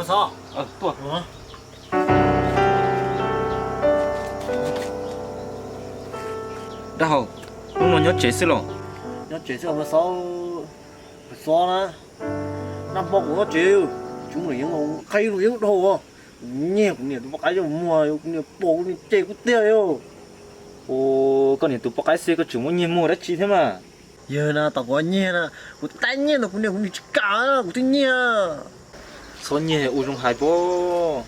Xov, tuaj. Dab Hau, hnub no nyob tsev xwb los? Nyob tsev xwb os Xov. Xov na, nag hmo kuv nyob tsev, tsis muaj neeg nyob, qhib lub yeeb dhau. Kuv nyiag kuv niam tus poj qaib coj mus muag, kuv niam pom kuv niam cem kuv tiag li. Ua, koj niam tus poj qaib xwb koj tseem muab nyiag muag dab tsi thiab mas? Yog na, tom kuv nyiag na, kuv tab nyiag ntawm kuv niam, kuv niam tsis kam, kuv thiaj nyiag. Txhob nyiag, ua zoo hais pob.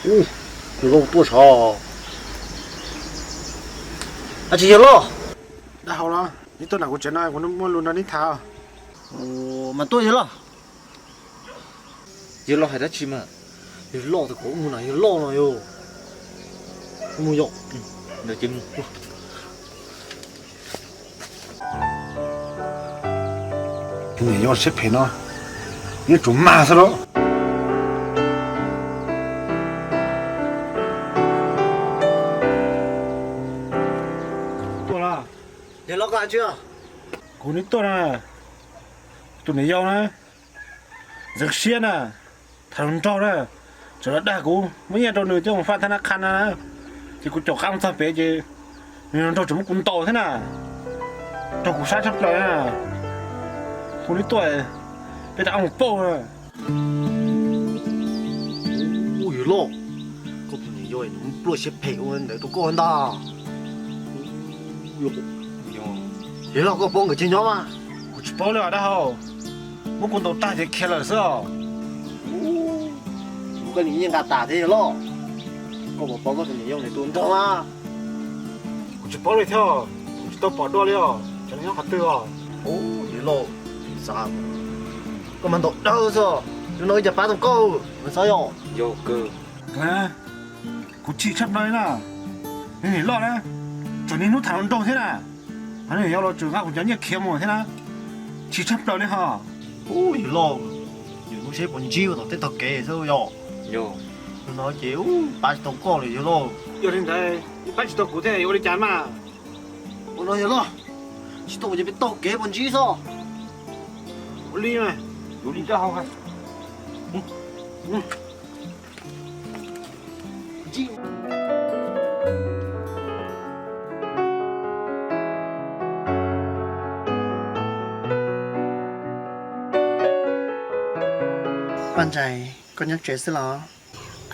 Ub, yawg Lauj tuaj sav. Dab tsi yawg Lauj? Dab Hau los, neb tuaj nram kuv tsev no kuv muaj lus nrog neb tham. Mas tuaj yawg Lauj. Yawg Lauj hais dab tsi mas? Yawg Lauj tias kom mus nram yawg Lauj no yog. Mus yom. Tus niam yau siab phem no, yeej tsuas mag xwb lauj. Tuaj los? Yawg Lauj, koj hais tsi? Kuv neb tuaj na. Tus niam yau na, ntxeev siab na, tham hluas nraug na, tseem los dag kuv muab nyiaj rau nws coj mus faj thab nab qha na, ces kuv caum qab mus txog pem ces nws hluas nraug tseem muab kuv ntaus thiab na, raug kuv sab tshaj plaws na. Kuv neb tuaj, peb rov qab mus pauj na. Ub, yawg Lauj, koj tus niam yau nws pluaj siab phem ua ntawd rau koj ntag. Yawg Lauj, koj paub nkawd tsev nyob mas? Kuv tsis paub li os Dab Hau. Muab kuv ntaus tag ces khiav lawm xwb os. Ub, koj niam yeej nqa tas thiab yawg Lauj. Koj puas paub koj tus niam yau nws tus nraug mas? Kuv tsis paub li thiab, kuv tsis tau pom dua li os, cov nws nyob qhov twg os. Ub, yawg Lauj, xav koj mas ntaus dawb xwb, hnub no wb cas pab tau koj mas xav yog. Yog kawg. Kuv chim tshaj plaws li na. Nws niam loj na, tseem niaj hnub tham hluas nraug thiab na. Ho nws niam yau los tseem nqa kuv cov nyiaj khiav mus thiab na. Chim tshaj plaws li ho. Ub, yawg Lauj, yus lub siab puas ntsib ua tom tej tog kev xwb yog. Yog. Hnub no ces ub pab tsis tau koj li yawg Lauj. Yog li ntawd pab tsis tau kuv thiab yuav ua li cas mas? Ua no yawg Lauj, tsis tau ces peb taug kev puas ntsib xwb. Ua li mas. Ua li Dab Hau. Paj Ntsais, koj nyob tsev xwb los?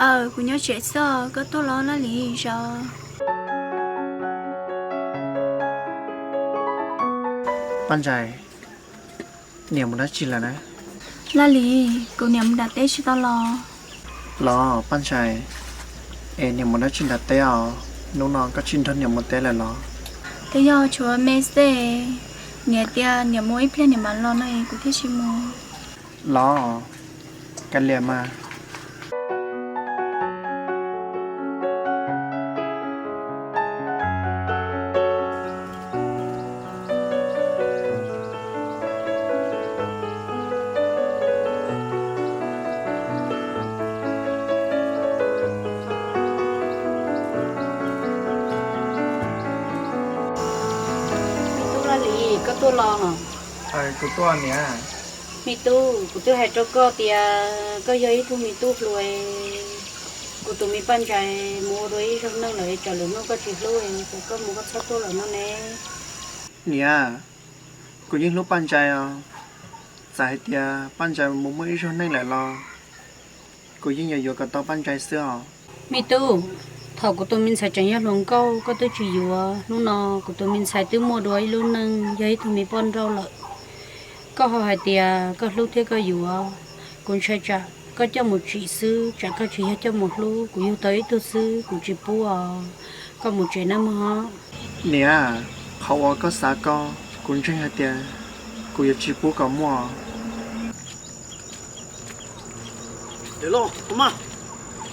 Aws, kuv nyob tsev xwb os, koj tuaj los Laj Lis zos? Paj Ntsais, niam mus dab tsi lawm na? Laj Lis, kuv niam mus nram teb tsis tau los. Los Paj Ntsais, es niam mus dab tsi nram teb os? Hnub no koj tsis nrog niam mus teb lawm los? Twb yog tshuav me xwb, niam tias niam mus ib pliag niam mam los no es kuv thiaj tsis mus. Los, kav liam mas. Me tub Laj Lis, koj tuaj los? Kuv tuaj niam. Me tub, kuv twb hais rau koj tias koj yog ib tug me tub hluas, kuv tus me Paj Ntsais mus ua dua ib zaug neej lawm, tsam lwm hnub koj tsis hlub es koj mus koj txhob tuaj lawm no ne. Niam, kuv yeej hlub Paj Ntsais os. Txawm hais tias Paj Ntsais mus muaj ib zaug neej lawm los kuv yeej yuav yuav kom tau Paj Ntsais xwb os. Me tub, thaum kuv tus me ntxhais tseem yog hluas nkauj koj twb tsis yuav, hnub no kuv tus me ntxhais twb muaj dua ib lub neej yog ib tug me poj nrauj lawm. Koj ho hais tias koj hlub thiab koj yuav, kuv ntshai tsam koj coj mus tsim xwb, tsam koj tsis yog coj mus hlub, kuv yug tau ib tug xwb kuv tsis pub os. Koj mus tsev nawb mog. Niam, qhov uas koj xav ko, kuv ntseeg hais tias kuv yuav tsis pub kom muaj. Niam loj, koj maj,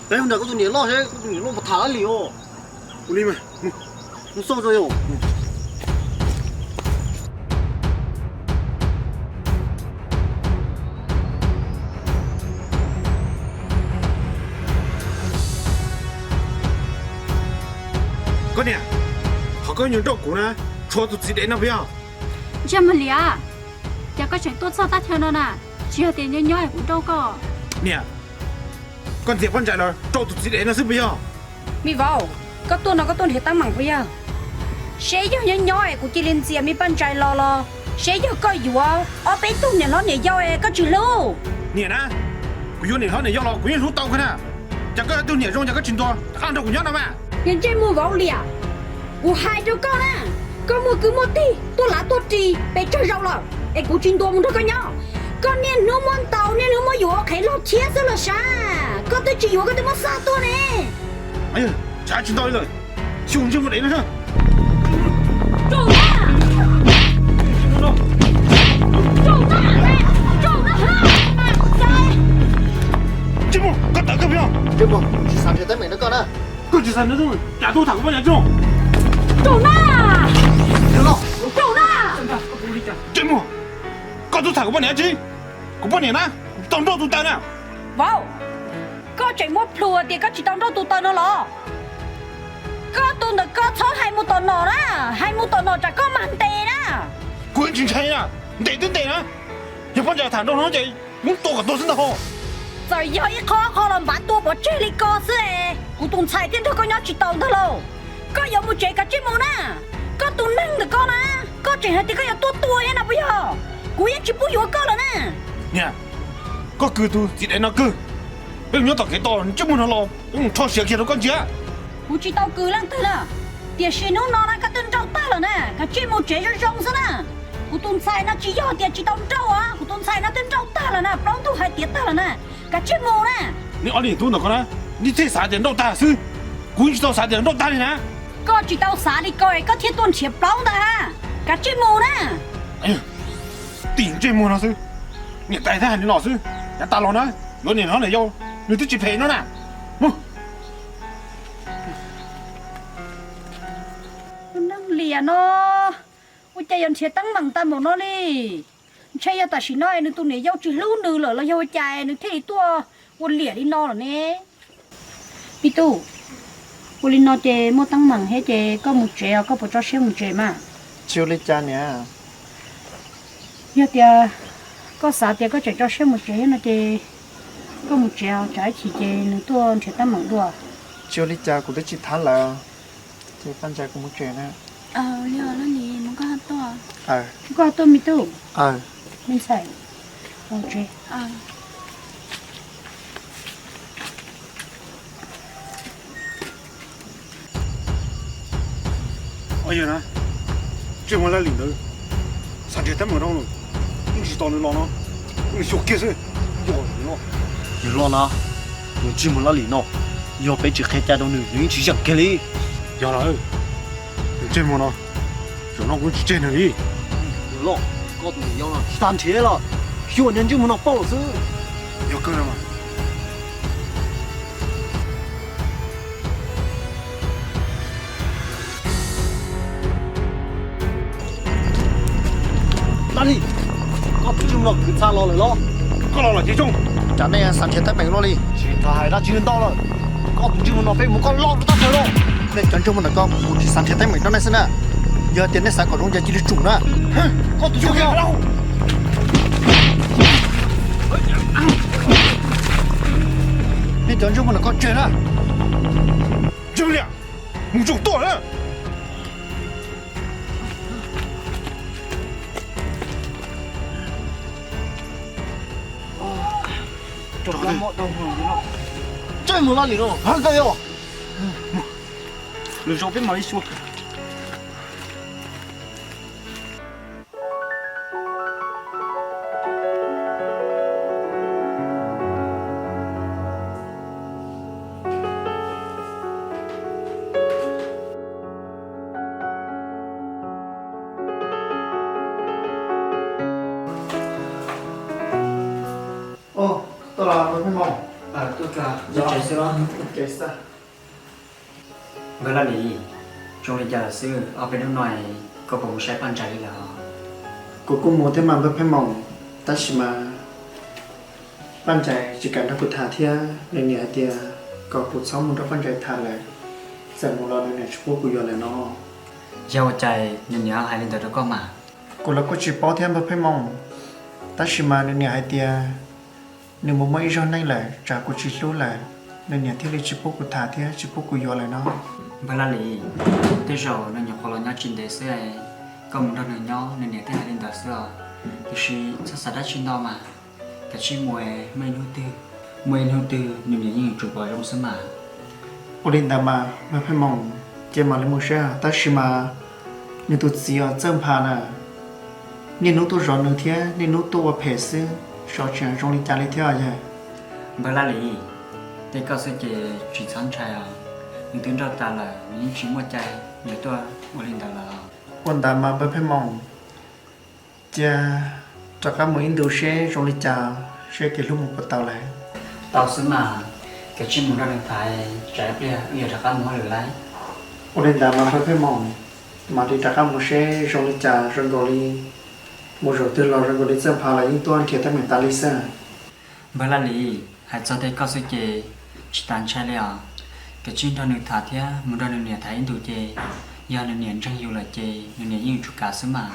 peb nrog koj tus niam loj seb koj tus niam loj puas tham Laj Lis os. Ua li mas, mus xauj tso yom. Koj niam, qhov koj yuav nrauj kuv na, tshuav tus txiv dev no puas yog? Ntsej muag liam, cas koj tseem tuaj txog teb chaws no na? Tsis yog tias nyob nyob es kuv nrauj koj. Niam, koj ntxias Paj Ntsais los rau tus txiv dev no xwb puas yog? Me vauv, koj tuaj no koj tuaj nrhiav teeb meem puas yog? Seb yog nyob nyob es kuv cia li ntxias me Paj Ntsais los los seb yog koj yuav ob peb tug niam hlob niam yau es koj tsis hlub? Niam na, kuv yuav niam hlob niam yau los kuv yeej hlub tau kawg na. Cas koj yog tug niam zoo cas koj tsis ntuas rov qab nrog kuv nyob no mas? Niag ntsej muag vauv liam, kuv hais rau koj na, koj muaj kwv muaj tij tuaj lav tuaj ris pes tsawg zaus lawm es kuv tsis ntuas mus nrog koj nyob. Koj niaj hnub muab ntaus niaj hnub muab yuav ua qhev loj thiab xwb los sav, koj twb tsis yuav koj twb muab xa tuaj ne. Tshav tsis ntau li lawm, xyov ntsej muag dev no. Ntsej muag, koj tawm koj pem os. Ntsej muag, kuv tsis xav nrhiav teeb meem rau koj na. Koj tsis xav nrhiav teeb meem cas tuaj tham kuv poj niam tso. Ntsej muag, koj tuaj tham kuv poj niam tsi? Kuv poj niam na, tau nrauj tus taw na. Vauv, koj tseem muab plhus tias koj tsis tau nrauj tus taw no los? Koj tus ntawm koj txhob hais mus tom nom na, hais mus tom nom tsam koj mag ntes na. Kuv yeej tsis ntshai na, ntes twb ntes na. Yog Paj Ntsais tham nrauj no ces muab tua kom tuag xwb ntag ho. Txawm yog ib qho qho los npav tua pov tseg li ko xwb es kuv tus ntxhais thiaj nrog koj nyob tsis taus ntag lauj. Koj yuav mus tsev kav tsij mus na. Koj tus neeg ntawm koj na, koj tseem hais tias koj yuav tuaj tua thiab no puas yog? Kuv yeej tsis pub yuav koj lawm na. Niam, koj kwv tus txiv dev no kawg, peb mus nyob tom kev tos ntsej muag no los peb mus rho siav kiag rau koj ntsia. Kuv tsis tau kwv leej twg na, tiam sis hnub no na koj twb nrauj tag lawm na, kav tsij mus tsev zoo zoo xwb na. Kuv tus ntxhais no tsis yog tias tsis tau nrauj os, kuv tus ntxhais no twb nrauj tag lawm na, plaub ntug hais tiav tag lawm na, kav tsij mus na. Nej ob niam tub ntawm koj na, nej thiaj xav tias nrauj tag xwb, kuv yeej tsis tau xav tias nrauj tag li na. Koj tsis tau xav li ko es koj thiaj tuaj nrhiav plaub ntag ha, kav tsij mus na. Tim ntsej muag no xwb, niam tais thiaj hais li no xwb, yav tas los na, yuav niam hlob niam yau, nws twb tsis phem no na. Tus neeg liam no, ua cas yuav nrhiav teeb meem tag npaum no li? Ntshe yog tam sim no es nws tus niam yau tsis hlub nws lawm los yog ua cas nws thiaj li tuaj ua liam li no lawm ne? Me tub, ua li no ces muaj teeb meem thiab ces koj mus tsev os, koj puas tso siab mus tsev mas? Tsis ua li cas niam. Yog tias koj xav tias koj tseem tso siab mus tsev no ces koj mus tsev os, tsam ib chim ces nws tuaj nrhiav teeb meem dua. Tsis ua li cas, kuv twb tsis thab lawv, ces Paj Ntsais kuv mus tsev na. Koj ho tuaj me tub, me ntxhais, mus tsev. Yog na, ntsej muag laj lim ntawd xav nrhiav teeb meem rau nws, yeej tsis tos nws los no, nws xyuas kiag xwb. Yog los na, tus ntsej muag laj lim no, yog peb tsis qhia cai rau nws, nws yeej tsis yeem kiag li. Yog los, ntsej muag no, zaum no kuv tsis tseg nws li. Loj, koj tus niam yau no tsis tas nrhiav los, xyuas niag ntsej muag no pauj lawm xwb. Yog kawg no mas. Dab li, koj tus ntsej muag no kwv txha los lawm los? Koj los los ces zoo. Cas nej xav nrhiav teeb meem luaj li? Tsis tas hais dab tsi ntau lawm. Koj tus ntsej muag no peb mus koj loj rau tag kawg los. Nej cov ntsej muag ntawm ko kuv tsis xav nrhiav teeb meem rau nej xwb na. Yog tias nej xav kom zoo ces cia li tsum na. Koj tus ntsej muag, nej cov ntsej muag ntawm ko tseg na. Mus zoo tuaj na. Ntsej muag laj lim no, hab koj yog. Lwm zaus peb mam li xyuas. Tuaj los pheej moos. Nkawd Laj Lis, zoo li cas lawm xwb, ob peb hnub no koj puas mus saib Paj Ntsais li lawm? Kuv kuj mus thiab mas nkawd Pheej Moos, tab sis mas Paj Ntsais tsis kam nrog kuv tham thiab nws niam hais tias kom kuv txhob mus nrog Paj Ntsais tham lawm. Txawm mus los nws niam tsis pub kuv yuav lawm no. Yog ua cas nws niam hais li ntawd rau koj mas? Kuv los kuj tsis paub thiab npawg Pheej Moos, tab sis mas nws niam hais tias nws mus muaj ib zaug neej lawm, tsam kuv tsis hlub lawm, nws niam thiaj li tsis pub kuv tham thiab tsis pub kuv yuav lawm no. Npawg Laj Lis, tej zaum nws nyuam qhuav los nyob tsis ntev xwb, koj mus nrog nws nyob nws niam thiaj hais li ntawd xwb os. Tiam sis txhob xav dab tsi ntau mas, kav tsij mus, muaj ib hnub twg, muaj ib hnub twg nws niam yeej yuav tsum pom zoo xwb mas. Ua li ntawd mas npawg Pheej Moos, ces mam li mus saib, tab sis mas nws tus txiv uas Txawj Nphas na, niaj hnub tuaj zov nws thiab niaj hnub tuaj ua phem xwb, xyov tseem zoo li cas li thiab yawg. Npawg Laj Lis, tej koj xwb ces tsis txhob ntshai os, nws twb nrauj tas lawm, nws yeej tsis muaj cai yuav tuaj ua li ntawd lawm. Ua ntawd mas npawg Pheej Moos, cia rov qab mus ib ntus seb zoo li cas, seb kev hlub mus puas tau lawm. Tau xwb mas, kav tsij mus nrog nws tham, tsam ib pliag wb yuav rov qab mus hauj lwm lauj. Ua li ntawd mas npawg Pheej Moos, mam li rov qab mus seb zoo li cas, zoo nkaus li mus zaum twg los zoo nkaus li Txawj Nphas los yeej tuaj nrhiav teeb meem tas li xwb. Npawg Laj Lis, hais txog tej koj xwb ces tsis tas ntshai li os. Kav tsij nrog nws tham thiab mus nrog nws niam tham ib ntus ces, yog nws niam ntseeg yus lawm ces nws niam yeej yuav tsum kav xwb mas.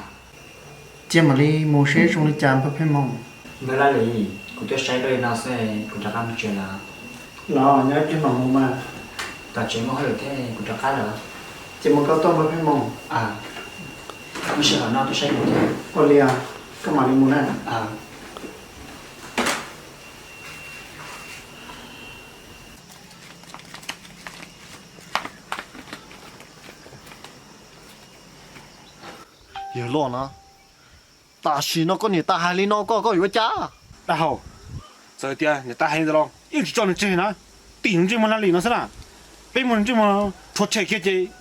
Cia mam li mus seb zoo li cas npawg Pheej Moos. Npawg Laj Lis, kuv tuaj saib koj li no xwb, kuv rov qab mus tsev lawm. Los nyob ib pliag mam mus mas. Tom tsev muaj hauj lwm thiab, kuv rov qab lawm. Ces mus koj tuaj npawg Pheej Moos. Muaj sij hawm no tuaj saib kuv thiab. Ua li os, koj mam li mus na. Yawg loj na, tam sim no koj niam tais hais li no koj, koj yuav ua cas? Dab hau, txawm tias niam tais hais li ntawd los yeej tsis tso nws tseg na. Tim nws ntsej muag Laj Lis no xwb na, peb muab nws ntsej muag rhuav tshem kiag ces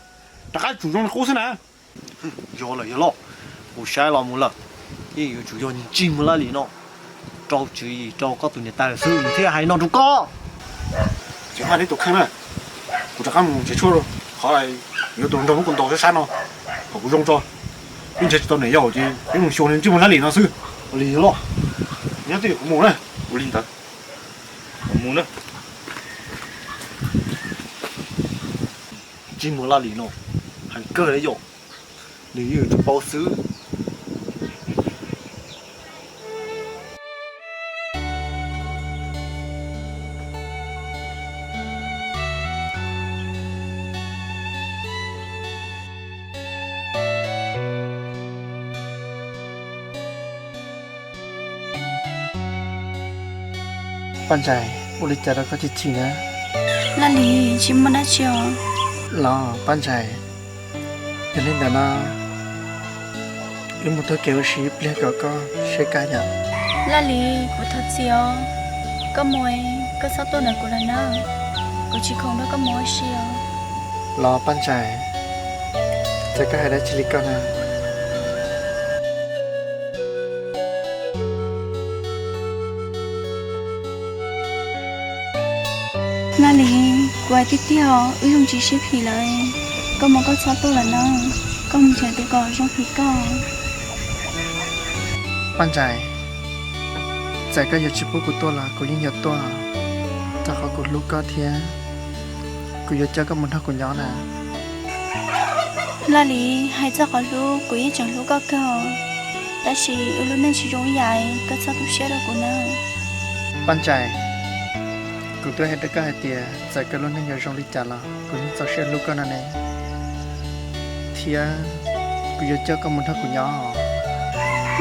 rov qab tsum zoo li qub xwb na. Yog lawm yawg loj, kuv saib los mus lawm, yeej yuav tsum yog ntsej muag Laj Lis no rau tswv yim rau koj tus niam tais xwb nws thiaj hais no rau koj. Ces maj neb tus kheej na, kuv rov qab mus tsev tshuaj qhov yuav tus nrog muab kuv ntaus sab sab no kom kuv zoo tso. Ib ntshai tsis tau niam yau ces peb mus xyuas ntsej muag Laj Lis no xwb. Ua li yawg loj, nyob twj ywm kuv mus na. Ua li ntawd, kuv mus na. Ntsej muag Laj Lis no heev kawg li yom, nws yeej yuav tsum paub xwb. Paj Ntsais, ua li cas rau koj chim chim na? Laj Lis, tsis muaj dab tsi os. Los Paj Ntsais, yog li ntawd no wb mus taug kev ua si ib pliag kom koj seb kab yom. Laj Lis, kuv thov txim os. Koj mus, koj txhob tuaj ntawm kuv lawm na. Kuv tsis khoom nrog koj mus ua si os. Los Paj Ntsais, txawm koj hais dab tsi li koj na. Laj Lis, kuv hais tiag tiag, wb zoo tsis sib phim lawm. Koj mus koj txhob tuaj lawm na, koj mus nrhiav tus kom zoo li koj. Paj Ntsais, txawm koj yuav tsis pub kuv tuaj los kuv yeej yuav tuaj, rau qhov kuv hlub koj thiab kuv yuav coj koj mus nrog kuv nyob na. Laj Lis, hais txog qhov hlub kuv yeej tseem hlub koj kawg, tab sis wb lub neej tsis zoo ib yam, koj txhob tu siab rau kuv na. Paj Ntsais, kuv twb hais rau koj hais tias txawm koj lub neej yuav zoo li cas los kuv yeej txaus siab hlub koj no ne, thiab kuv yuav coj koj mus nrog kuv nyob.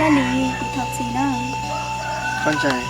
Laj Lis, kuv thov txim na. Paj Ntsais,